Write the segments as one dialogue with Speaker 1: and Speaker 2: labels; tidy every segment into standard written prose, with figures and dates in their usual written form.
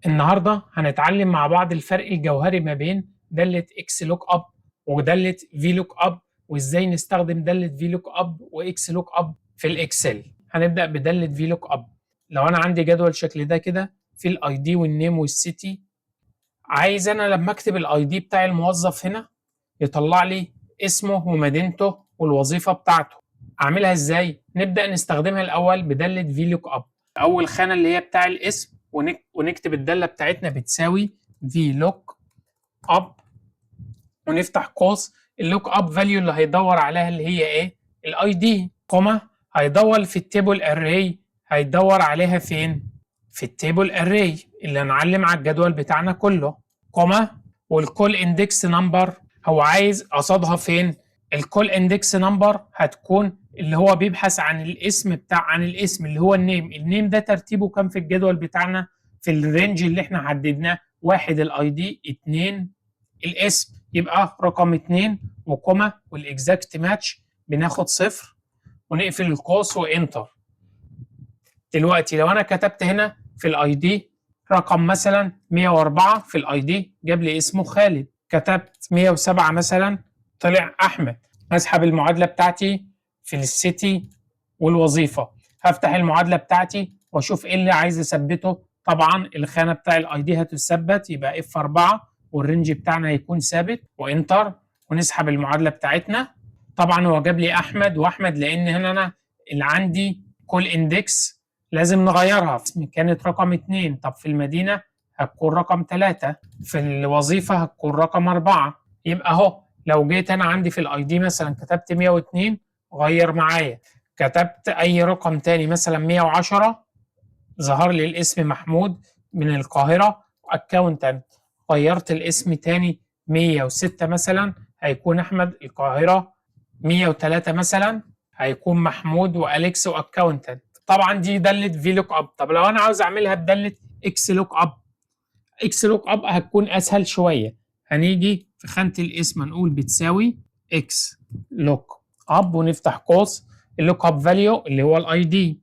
Speaker 1: النهارده هنتعلم مع بعض الفرق الجوهري ما بين دالة XLOOKUP ودالة VLOOKUP، وازاي نستخدم دالة VLOOKUP و XLOOKUP في ال Excel. هنبدأ بدالة VLOOKUP. لو انا عندي جدول شكل ده كده في ال ID وال name وال city، عايز انا لما اكتب ال ID بتاع الموظف هنا يطلع لي اسمه ومدينته والوظيفة بتاعته. اعملها ازاي؟ نبدأ نستخدمها الاول بدالة VLOOKUP. اول خانة اللي هي بتاع الاسم، ونكتب الدالة بتاعتنا بتساوي VLOOKUP ونفتح قوس، ال lookup value اللي هيدور عليها اللي هي ايه؟ ال ID، comma، هيدور في ال table array. هيدور عليها فين؟ في ال table array اللي هنعلم على الجدول بتاعنا كله، comma، وال col index number هو عايز قصادها فين؟ ال col index number هتكون اللي هو بيبحث عن الاسم بتاع عن الاسم اللي هو ال name. ال name ده ترتيبه كام في الجدول بتاعنا؟ في ال range اللي احنا حددناه، 1 ال ID، 2 الاسم، يبقى رقم 2 و comma، وال exact match بناخد 0 ونقفل القوس و enter. دلوقتي لو انا كتبت هنا في ال ID رقم مثلا 104 في ال ID، جاب لي اسمه خالد. كتبت 107 مثلا، طلع احمد. اسحب المعادلة بتاعتي في ال city والوظيفه. هفتح المعادلة بتاعتي واشوف ايه اللي عايز اثبته. طبعا الخانة بتاع ال ID هتثبت، يبقى F 4، وال range بتاعنا هيكون ثابت، و enter، ونسحب المعادلة بتاعتنا. طبعا هو جاب لي احمد واحمد، لان هنا انا اللي عندي col index لازم نغيرها، كانت رقم 2. طب في المدينة هتكون رقم 3، في الوظيفة هتكون رقم 4. يبقى اهو لو جيت انا عندي في ال ID مثلا كتبت 102، غير معايا. كتبت اي رقم تاني، مثلا 110، ظهر لي الاسم محمود من القاهرة accountant. غيرت الاسم تاني، 106 مثلا، هيكون احمد القاهرة. 103 مثلا، هيكون محمود واليكس و accountant. طبعا دي داله VLOOKUP. طب لو انا عاوز اعملها بداله اكس لوك اب، اكس لوك اب هتكون اسهل شويه. هنيجي في خانه الاسم نقول بتساوي XLOOKUP ونفتح قوس، ال lookup value اللي هو ال ID،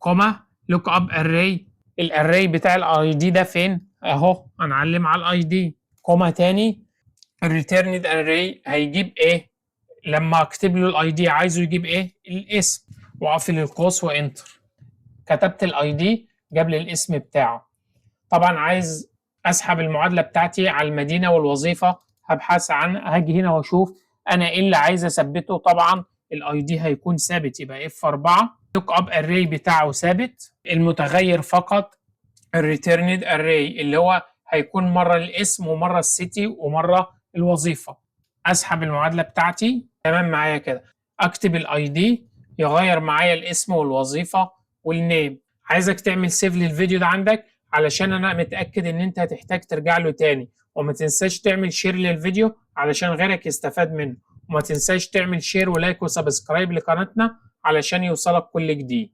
Speaker 1: comma، lookup array، ال array بتاع ال ID ده فين؟ اهو، هنعلم على ال ID، comma تاني، ال returned array هيجيب ايه؟ لما اكتب له ال ID عايزه يجيب ايه؟ الاسم، واقفل القوس و enter. كتبت ال ID، جاب لي الاسم بتاعه. طبعا عايز اسحب المعادلة بتاعتي على المدينة والوظيفه. هبحث عن هاجي هنا واشوف انا ايه اللي عايز اثبته. طبعا ال ID هيكون ثابت، يبقى F 4، lookup array بتاعه ثابت، المتغير فقط ال returned array اللي هو هيكون مرة الاسم ومرة ال city ومرة الوظيفه. اسحب المعادلة بتاعتي، تمام معايا كده. اكتب ال ID، يغير معايا الاسم والوظيفة وال name. عايزك تعمل save للفيديو ده عندك علشان انا متاكد ان انت هتحتاج ترجع له تاني، وما تنساش تعمل share للفيديو علشان غيرك يستفاد منه، وما تنساش تعمل share و like و subscribe لقناتنا علشان يوصلك كل جديد.